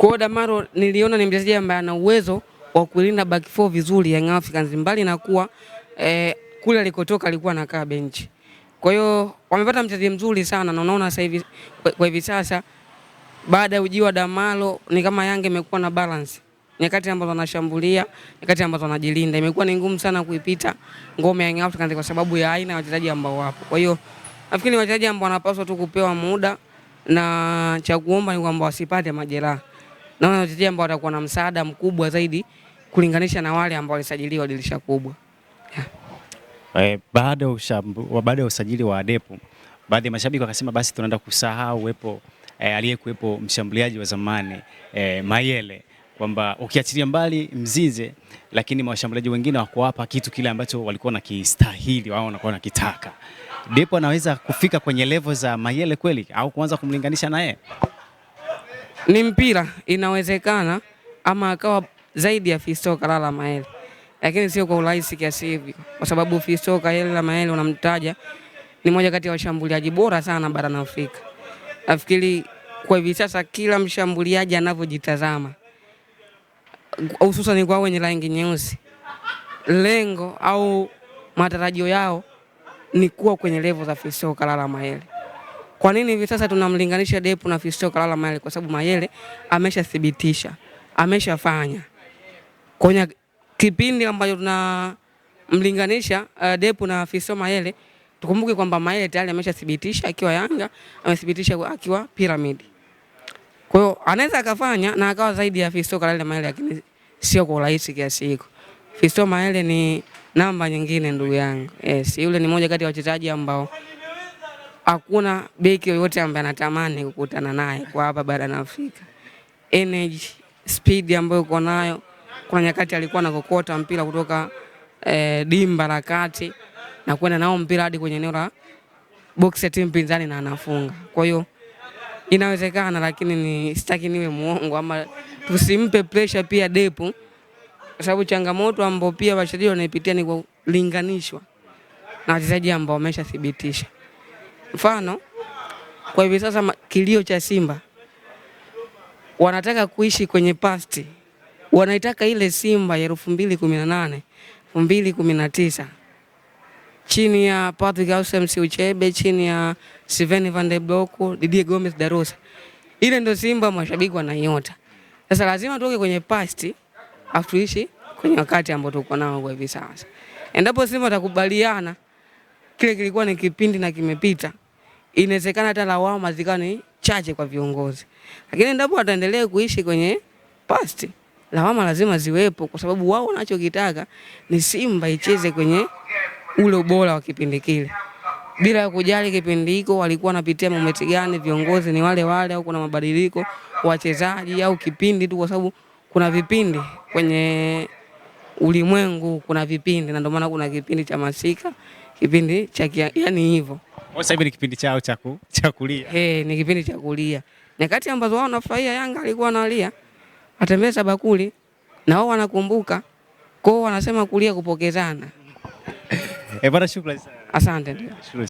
Kwa hiyo Damaro niliona ni mchezaji ambaye ana uwezo wa kulinda back four vizuri Young Africans, mbali na kuwa kule alikotoka alikuwa anakaa benchi. Kwa hiyo wamepata mchezaji mzuri sana na unaona sasa hivi kwa hivi sasa baada ya ujio wa Damalo ni kama Yanga imekuwa na balance. Nyakati ambazo wanashambulia, nyakati ambazo wanajilinda, imekuwa ni ngumu sana kuipita ngome ya Young Africans kwa sababu ya aina ya wachezaji ambao wapo. Kwa hiyo nafikiri ni wachezaji ambao wanapaswa tu kupewa muda na cha kuomba ni kwamba wasipate majeraha. Naona wachezaji ambao watakuwa na msaada mkubwa zaidi kulinganisha na wale ambao walisajiliwa dirisha kubwa. Yeah. Baada ya usajili wa Adepu, baadhi ya mashabiki wakasema basi tunaenda kusahau uwepo aliyekuwepo mshambuliaji wa zamani Mayele, kwamba ukiachilia mbali Mzize, lakini washambuliaji wengine hawakuwapa kitu kile ambacho walikuwa nakistahili wao wanakuwa nakitaka. Depo anaweza kufika kwenye level za Mayele kweli au kuanza kumlinganisha naye? Ni mpira, inawezekana ama akawa zaidi ya Fiston Kalala Mayele, lakini sio kwa urahisi kiasi hivyo, kwa sababu Fiston Kalala Mayele unamtaja ni moja kati ya washambuliaji bora sana barani Afrika. Nafikiri kwa hivi sasa kila mshambuliaji anavyojitazama, hususan kwa wenye rangi nyeusi, lengo au matarajio yao ni kuwa kwenye level za Fiston Kalala Mayele. Kwa nini hivi sasa tunamlinganisha Depu na Fiston Kalala Mayele? Kwa sababu Mayele ameshathibitisha, ameshafanya. Kwenye kipindi ambacho tunamlinganisha Depu na Fiston Mayele, tukumbuke kwamba Mayele tayari ameshathibitisha akiwa Yanga, amethibitisha akiwa Pyramid. Kwa hiyo anaweza akafanya na akawa zaidi ya Fiston Kalala Mayele, lakini sio kwa urahisi kiasi hiko. Fiston Mayele ni namba nyingine ndugu yangu. Yes, yule ni moja kati ya wachezaji ambao hakuna beki yoyote ambaye anatamani kukutana naye kwa hapa barani Afrika. Energy, speed ambayo uko nayo, kuna nyakati alikuwa anakokota mpira kutoka dimba la kati na kwenda nao mpira hadi kwenye eneo la box ya timu pinzani na anafunga. Kwa hiyo inawezekana, lakini ni sitaki niwe muongo ama tusimpe pressure pia Depu, kwa sababu changamoto ambayo pia wachezaji wanaipitia ni kulinganishwa na wachezaji ambao wameshathibitisha. Mfano, kwa hivi sasa kilio cha Simba, wanataka kuishi kwenye past, wanaitaka ile Simba ya 2018, 2019 chini ya Patrick Ausems Uchebe, chini ya Sven van der Blok, Didier Gomes da Rosa. Ile ndio Simba mashabiki wanaiota. Sasa lazima tuoke kwenye past afu tuishi kwenye wakati ambao tuko nao kwa hivi sasa. Endapo Simba watakubaliana kile kilikuwa ni kipindi na kimepita, inawezekana hata lawama zikawa ni chache kwa viongozi. Lakini endapo wataendelea kuishi kwenye past, lawama lazima ziwepo, kwa sababu wao wanachokitaka ni Simba icheze kwenye ule ubora wa kipindi kile, bila kujali kipindi hiko walikuwa wanapitia momenti gani, viongozi ni wale wale au kuna mabadiliko wachezaji au kipindi tu, kwa sababu kuna vipindi kwenye ulimwengu, kuna vipindi, na ndio maana kuna kipindi cha masika, kipindi cha yani hivyo. Sasa hivi ni kipindi chao cha kulia. Ni kipindi cha kulia. Nyakati ambazo wao wanafurahia, Yanga alikuwa analia, atembeza bakuli na wao wanakumbuka. Kwa hiyo wanasema kulia kupokezana. Bwana, shukrani sana. Asante. Shukrani.